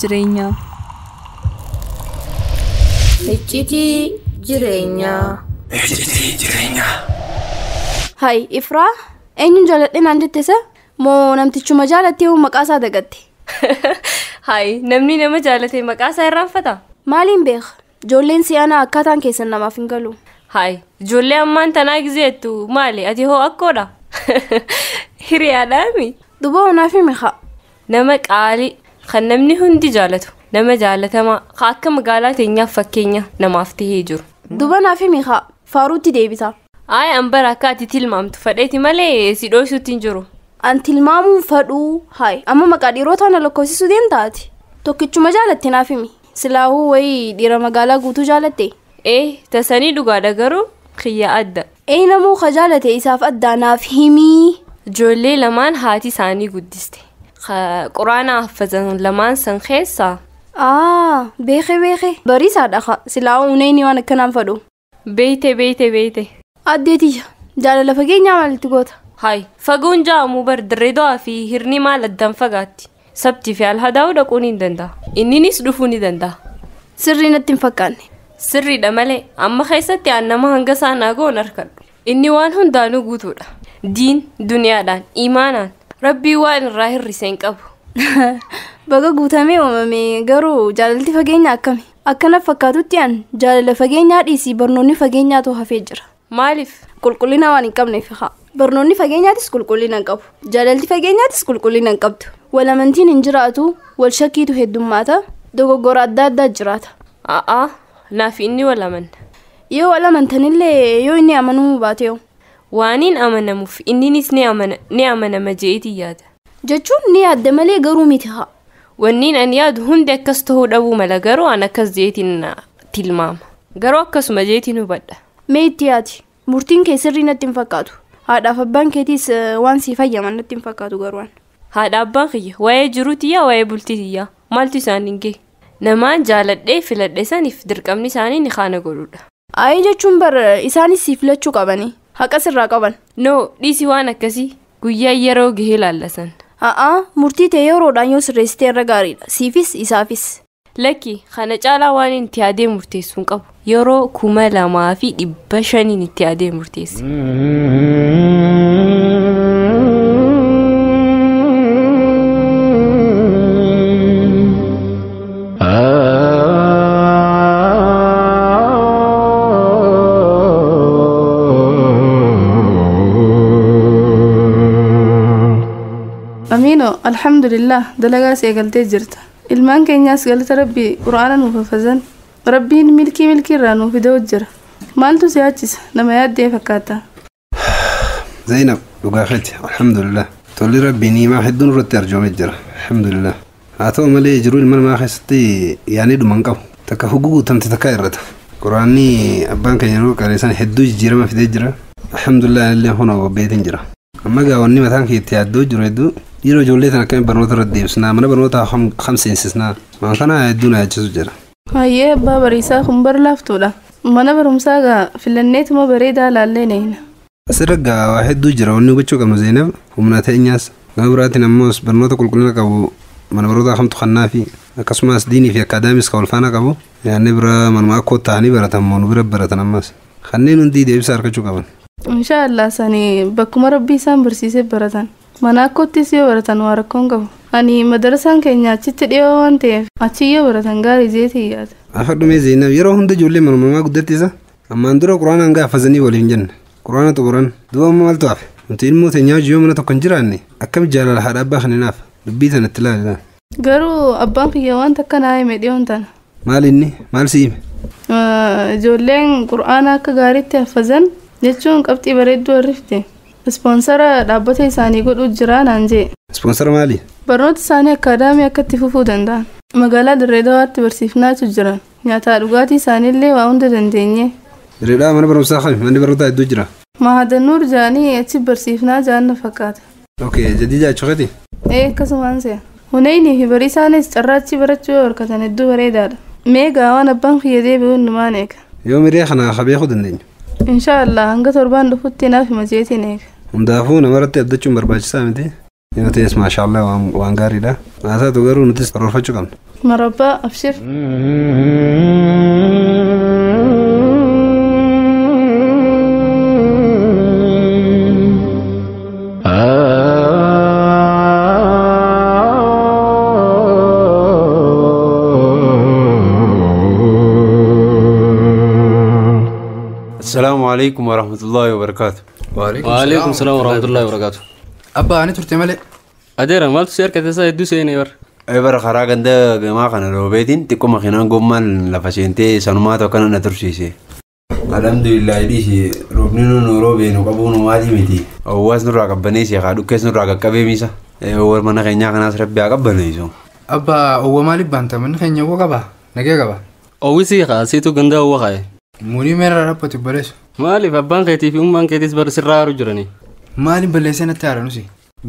jireenyaa. Iccitii jireenyaa. Iccitii jireenyaa. Hai Ifraa, eenyuun jaaladhe naan jette isa? Moo namtichuma jaalattee maqaa isaa dagatte? Hai, namni nama jaalate maqaa isaa irraanfata? Maaliin beeka? Ijoolleen si'anaa akkaataan keessan namaaf hin galu. Hai, ijoollee ammaan tanaa gizeettu maali? Ati hoo akkoodha? Hiriyaadhaami? Duba onaaf himi haa. Nama qaalii kan namni hundi jaalatu, nama jaalatamaa kan akka magaalaa teenyaaf fakkeenya namaaf tahee jiru. Duba naaf himi haa. Faaruutti deebisa. Ayi an bara akka ati tilmaamtu fadheeti malee si dhoysuutti hin jiru. An tilmaamuun fadhuu hayi amma maqaa dhiirotaa na lakkoofsisuu deemtaati. Tokkichuma jaalatte naaf himi. Silaahuu wayii dhiira magaalaa guutuu jaalatte. Tasanii dhugaadha garuu xiyya adda. Namuu ka jaalate isaaf addaa naaf himii. Ijoollee lamaan haati isaanii guddiste. Quraana haffazan lamaan san keessaa. Beeke beeke. Bariisaadha haa silaahuu uneenii waan akkanaan fadhu. Beeyte beeyte beeyte. Addeetiyya jaalala fageenyaa maalitti goota? Hayi fagoon ja'amu bar dirree do'aa fi hirni maal addaan fagaatti. Sabtii fi alhadaa'uu dhaquun hin danda'a. Inninis dhufuu ni danda'a. Sirrii natti hin fakkaanne. Sirriidha malee amma keessatti aan nama hanga isaan goon harkadhu. Inni waan hundaanuu guutuudha. Diin duniyaadhaan imaanaan rabbii waan irraa hir'ise hin qabu. Baga guutamee uumame garuu jaalalti fageenya akkami? Akkana fakkaatutti aan jaalala fageenyaa dhiisii barnoonni fageenyaatu hafee jira. Maaliif? Qulqullina waan hin qabneef haa. Barnoonni fageenyaatis qulqullina hin qabu. Jaalalti fageenyaatis qulqullina hin qabdu. Wal amantiin hin jiraatu, wal shakkiitu heddummaata, dogoggora adda addaa jiraata. A'aa, naaf inni wal amanna. Yoo wal amantanillee yoo inni amanamuu baate hoo? Waaniin amanamuuf inninis ni amanama je'eetii yaada. Jechuun ni yaadda malee garuu miti haa. Wanniin ani yaadu hundi akkas ta'uu dhabuu mala garuu an akkas je'eetiin tilmaama. Garuu akkasuma je'eetiin hubadha. Mee itti yaadi. Murtiin kee sirrii natti hin fakkaatu. Haadhaaf abbaan keetiis waan sii fayyaman natti hin fakkaatu garuu an. Haadha abbaan kiyya waa'ee jiruu tiyyaa waa'ee bultii tiyyaa maaltu isaan hin ga'e? Namaan jaaladhee filadhe saniif dirqamni isaanii ni kaana godhuudha. Ayi jechuun bar isaanis sii filachuu qabanii haqa sirraa qaban. No dhiisi waan akkasii guyyaa yeroo gahee laallasan. A'aa murtii ta'e yeroodhaan yoo sirreessite irra gaariidha siifis isaafis. Lakki kana caalaa waan itti yaadee murteessuu hin qabu. Yeroo 2500 itti yaadee murteesse. Amino, alhamdulillah, dalagaa seegaltee jirta. Ilmaan keenyaas galata rabbii quraana nuuf hafazan. Rabbiin milkii milkii irraa nuuf fidee jira. Maaltu si yaachisa? Nama yaaddee fakkaata. Zainab, dhugaa keeti. Alhamdulillah. Tolli rabbii niimaa hedduun irratti arjoomee jira. Alhamdulillah. Haa ta'u malee jiruu ilma namaa keessatti yaanii dhuma hin qabu. Takka huguu guutamte takka irrata. Quraanni abbaan keenya nuu qareessan hedduu jijjiirama fidee jira. Alhamdulillah illee hunoo bobbeetiin jira. Amma gaawwanni mataan kee itti yaaddoo jiru hedduu dhiiroo ijoollee tan akkamiin barnoota irratti deebisnaa mana barnootaa kam seensisnaa waan kana hedduu na yaachisu jira. Hayyee abbaa bariisaa kun bar laaftuudha. Mana barumsaa gaa filanneetuma bareedaa laallee neeyna. Asirra gaa waa hedduu jira wanni hubachuu qabnu Zeenab humna ta'eenyaas gama biraatiin ammoo barnoota qulqullina qabu mana barnootaa kamtu kannaa fi akkasumas diinii fi akkaadaamis kan walfaana qabu yaadni bira manuma akkoo ta'anii baratan moo nu bira baratan ammas kanneen hundi deebisa argachuu qaban. Inshaallah sani bakkuma rabbii isaan barsiisee baratan. Mana akkoottis yoo baratan waa rakkoon qabu. Ani madarasaan keenya achitti dhiyoo waan ta'eef achi yoo baratan gaarii jeetii yaada. Afadhumee Zeenab yeroo hunda ijoollee manumamaa guddattisa. Ammaan dura quraana hanga hafazanii waliin jenne. Quraana xuquran duuba amma maaltu hafe? Nuti ilmoo teenyaa hojii yoo mana tokko hin jiraanne akkam jaalala haadha abbaa kaninaaf dubbii tana itti ilaali. Garuu abbaan kiyya waan takka naa hime dhiyoon tana. Maal inni? Maal si hime? Ijoolleen quraana akka gaariitti hafazan jechuun qabxii bareedduu arrifte. Ispoonsara dhaabbata isaanii godhuu jira naan jee. Ispoonsara maali? Barnoota isaanii akkaadaamii akka itti fufuu danda'an. Magaalaa Dirree Dawaatti barsiifnaatu jira. Nyaataa dhugaatii isaaniillee waa hunda dandeenye. Dirree Dawaa mana barumsaa kami? Manni barnootaa hedduu jira. Mahadannuur jaanii achi barsiifnaa jaan na fakkaata. Okay, jadii jaachuu keeti? Akkasumaan se'a. Huneynii fi bariisaanis carraa achi barachuu yoo horkatan hedduu bareedaadha. Mee gaawaan abbaan kiyya deebi'uun numaan eega. Yoo miree kana beekuu dandeenya. Inshaallah hanga torbaan dhufutti naaf hima jeetiin eega. Hundaafuu namarratti abdachuun barbaachisaa miti. Yoo ta'es maashaallah waan gaariidha. Haa taatu garuu nutis karoorfachuu qabna. Marabbaa abshir. السلام عليكم ورحمة الله وبركاته. وعليكم السلام ورحمة الله وبركاته. أبا أنا ترتي مالي. أديرا مالت سير كتسا يدو سيني بر. أي بر خراج عند جماعة كنا روبيتين تكو مخينا قمنا لفشينتي سنوات وكنا نترشيسي. الحمد لله ليش روبنينو نوروبين وقبونو مادي متي. أواز نور عقبنيسي خادو كيس نور عقبي ميسا. أول ما نخينا كنا سرب عقبنيسو. أبا هو مالي بانتا من خينا وقبا نجى قبا. أوسي خاسيتو غندا هو خاي. Murii meerra rabbatu baleessu. Maaliif abbaan keetii fi ummaan keetiis bar sirraa haaru jiranii? Maaliif balleessee natti haaranus?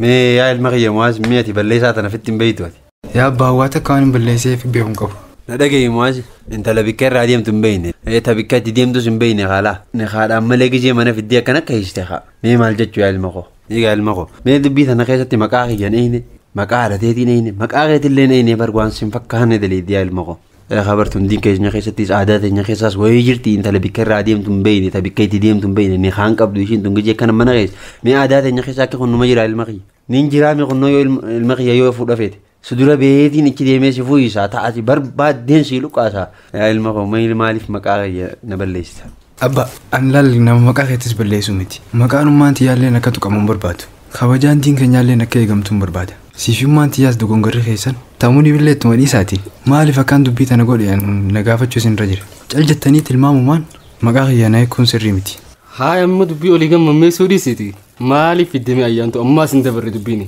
Mee yaa ilma kiyya Mu'aaz mi'a ati balleessaa tana fitti hin beeytu ati. Yaa abbaa waa takka waan hin balleesseef beeku hin qabu. Na dhagahi Mu'aaz intala bikka irraa deemtu hin beeyne. Ta bikka itti deemtus hin beeyne haalaa. Haadhaan malee gijee mana fiddee akkana akka hiiste haa. Mee maal jechuu yaa ilma koo? Egaa ilma koo. Mee dubbii tana keessatti maqaa kiyyan eeyne maqaa haadha teetiin eeyne maqaa keetillee eeyne bar waan sin fakkaanne daleeddi yaa ilma koo. خبرتم دين كيسنا خيستيس عاداتنا خيساس ويجرتي انت لبكر عاديم تنبيني تبكيتي ديم تنبيني ني خان قبل يشين تنجي كان من غيس مي عاداتنا خيساك كن مجرى المغي نينجرا مي قنو المغي يو فودفيت سدورا بيتي نكي ديمي سفويسا تاعتي برباد دين سيلو قاسا يا المغو مي مالف مقاغي نبليست أبا أن لال نما مقاغي تسبليسو متي مقانو ما انت يالي نكتو كمون بربادو خواجان دين كان يالي نكي غمتون برباده Siifii anti yaas dogongorri keessan tamuun ibillee ittuma dhiisaati. Maaliif akkaan dubbii tana godhe na gaafachuu isin irra jira. Cal jettanii tilmaamumaan maqaa kiyya na eeguun sirrii miti. Haa amma dubbii olii gammammeessuu dhiisiiti. Maaliif fiddeme ayyaantu ammaas hin dabarre dubbiini.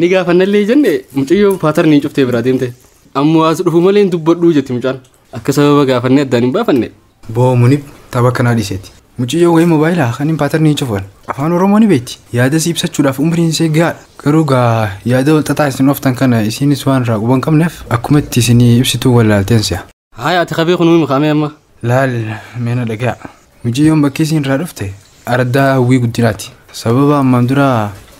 Ni gaafannallee jenne mucayyoo paatarniin cuftee biraa deemte. Ammoo as dhufu malee hin dubbadhuu jetti mucaan. Akka sababa gaafannee addaan hin baafanne. Boo munib tapha kanaa dhiiseeti. Mucayyoo wayii moobaayilaa kan hin paatarnii cufan. Afaan Oromoo ni beekti. Yaada si ibsachuudhaaf umriin ishee gahaadha. Garuu gaa yaada wal xaxaa isin ooftan kana isinis waan irraa quban qabneef akkuma itti isinii ibsituu wallaalteen si'a. Haa ati qabee kun maqaamee amma. Laal meena dhagaa. Mucayyoon bakki isin irraa dhufte araddaa hawwii guddinaati. Sababa ammaan dura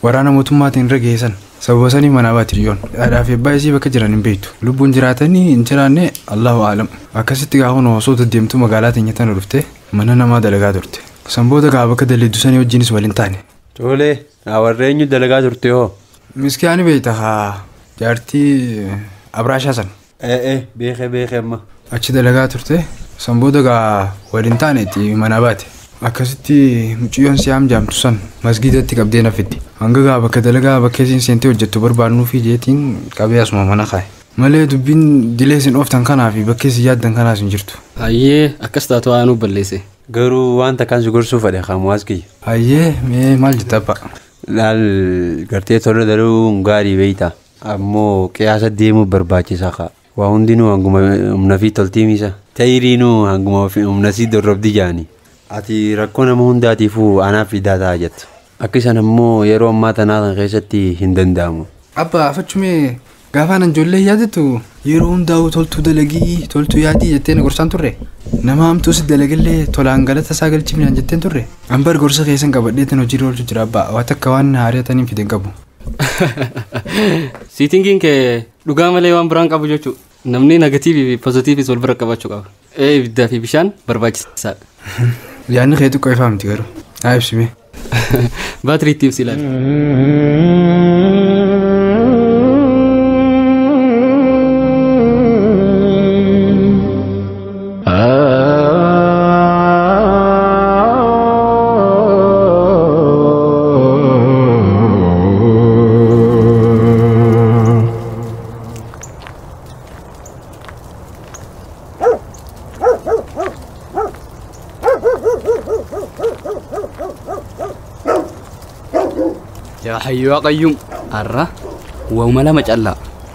waraana mootummaatiin irra geessan. Sababa sanii manaa baati biyyoon. Haadhaa fi abbaa isii bakka jiran hin beektu. Lubbuun jiraatanii hin jiraanne Allahu aalam. Akkasitti gaafa osoo deddeemtuu magaalaa teenya tana dhufte mana namaa dalagaa turte. Sanboota gaa bakka daleeddu sanii wajjinis waliin taane. Tolee, warra eenyu dalagaa turte hoo? Miskiyaani beekta haa jaartii Abraashaa sana. Beekee beekee amma. Achi dalagaa turte sanboota gaa waliin taanetti manaa baate. Akkasitti mucayyoon si'aam jaamtu san masgiidatti qabdee na fiddi. Hanga gaa bakka dalagaa bakka isiin seentee hojjettu barbaadnuu fi jeetiin qabee asuma mana kaa'e. Malee dubbiin dilee isin ooftan kanaa fi bakka isin yaaddan kanaas hin jirtu. Ayyee akkas taatu aanuu balleesse. Garuu waan takkaan si gorsuu fedhe Mu'aaz kiyya. Ayyee mee maal jetta abbaa? Laal gartee tola daluun gaarii beeyta. Ammoo qiyaasa deemuu barbaachisaa kaa. Waa hundinuu hanguma humna fi toltii misa. Tayiriinuu hanguma humna si dorrobdi jaani. Ati rakkoo nama hundaatiifuu anaaf fidaa ta'a jettu. Akka isaan ammoo yeroo ammaa tanaa kan keessatti hin danda'amu. Abbaa afachumee gaafa nan ijoollee yaadattu yeroo hundaa'u toltuu dalagii toltuu yaadii jettee na gorsaan turre. Nama hamtuu si dalagallee tolaan galata isaa galchifnaan jetteen turre. Ambar gorsa keessan qabadheetan hojiirra oolchu jira abbaa waa takka waan haari'ataniin fide hin qabu. Siitingiin kee dhugaa malee waan biraan qabu jechuudha. Namni negatiivii fi poozitiivis wal bira qabachuu qaba. Ibiddaa fi bishaan barbaachisaadha. Yaadni kee xiqqoo ifaa miti garuu. Haa ibsime. Baatirii itti ibsi ilaali. يا حي يا قيوم أرى وما لما جلا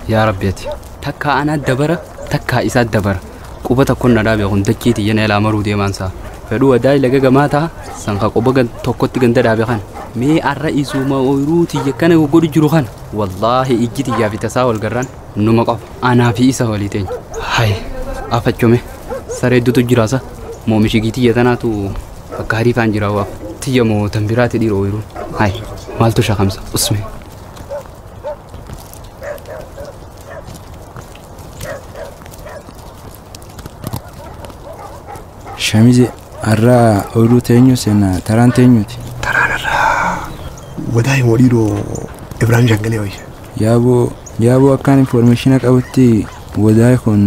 يا ربيتي تكا أنا دبرة تكا إسا دبرة قبة كنا رابع غندكيتي ينا لا مرو ديمانسا فدو داي لقى جماعتها سانخا قبة توكت غند رابع خان مي الرئيس ما ويروتي يكنا وجود جروخان والله إجتي يا في تساول قران نمقف أنا في إسا وليتين هاي أفتشومي سريدو تجراسة مو مشيكيتي يتنا تو فكاري فانجراوا تيجي مو تنبيرات دي رويرو هاي مالتو شخمسة اسمي Shamize arraa oduu teenyu seenaa taraan teenyuti. Taraan irraa wadaa himoo dhiiroo Ibrahim Shangalee wayya. Yaaboo akkaan informeeshina qabutti wadaa kun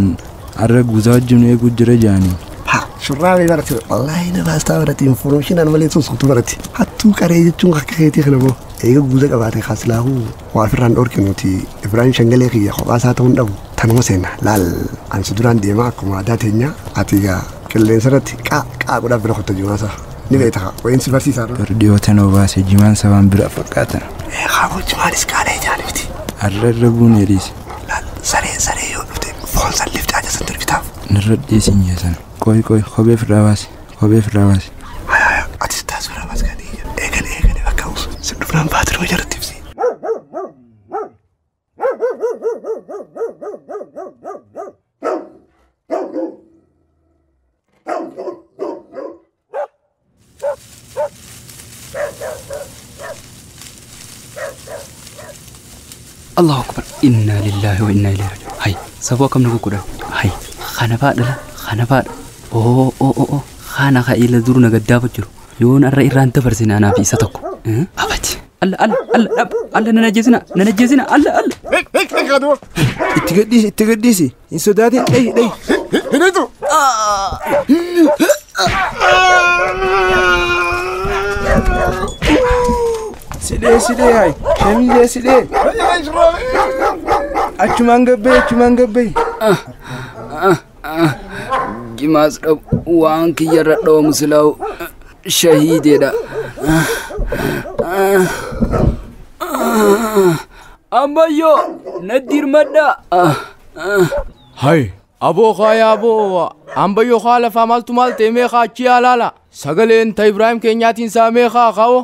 arra guuzaa wajjin eeguu jira jaanii. Ha shurraabee barate wallaahi na baastaa barate informeeshinaan malee sunsuutu barate hattuu qaree jechuun akka keetii kana moo eega guuza qabaate kaaslaahuu waa ofirraan dhorke nuti Ibrahim Shangalee kiyya kophaa isaa ta'uun dhabu tanuma seena laal ansi duraan deemaa akkuma aadaa teenyaa ati egaa qilleensa irratti qaa qaa godhaaf bira kottu jimaansa ni beekta wayin si barsiisaa. Dhiyoo tanoo baase jimaan sabaan bira fakkaatan. Haa jimaanis qaala'ee jaalifti. Arra irra buunee dhiise. Laal saree yoo dhufte foon sallifte aja san darbitaaf. Nirra dhiisin jeesan. Qoy qoy kophee ofirraa baase kophee ofirraa baase. Haya atis taas ofirraa baase kan eegale eegale bakka usu sin dhufnaan baatiruma jalatti ibsi. الله أكبر إنا لله وإنا إليه راجعون هاي سبوا كم نقول كده هاي خانة بعد لا خانة بعد أوه أوه أوه خانة خيل دورنا قدام بتجرو يون الرئي ران تفرسنا أنا في ستكو أبتي الله الله الله الله ننجزنا ننجزنا الله الله اتقديسي اتقديسي إنسوداتي أي أي هنيتو سيدي سيدي هاي شميزة سيدي أچمان ገበይ أچمان ገበይ ጊማስ ደብ ዋን ክየረደው ምስለው ሸሂዴዳ አምባዮ ነዲር መዳ ሃይ አቦ ኻያ አቦ አምባዮ ኻለ ፋማልቱ ማልቴ ሜኻ አቺ አላላ ሰገሌን ተ ኢብራሂም ኬኛቲን ሳሜኻ ኻዎ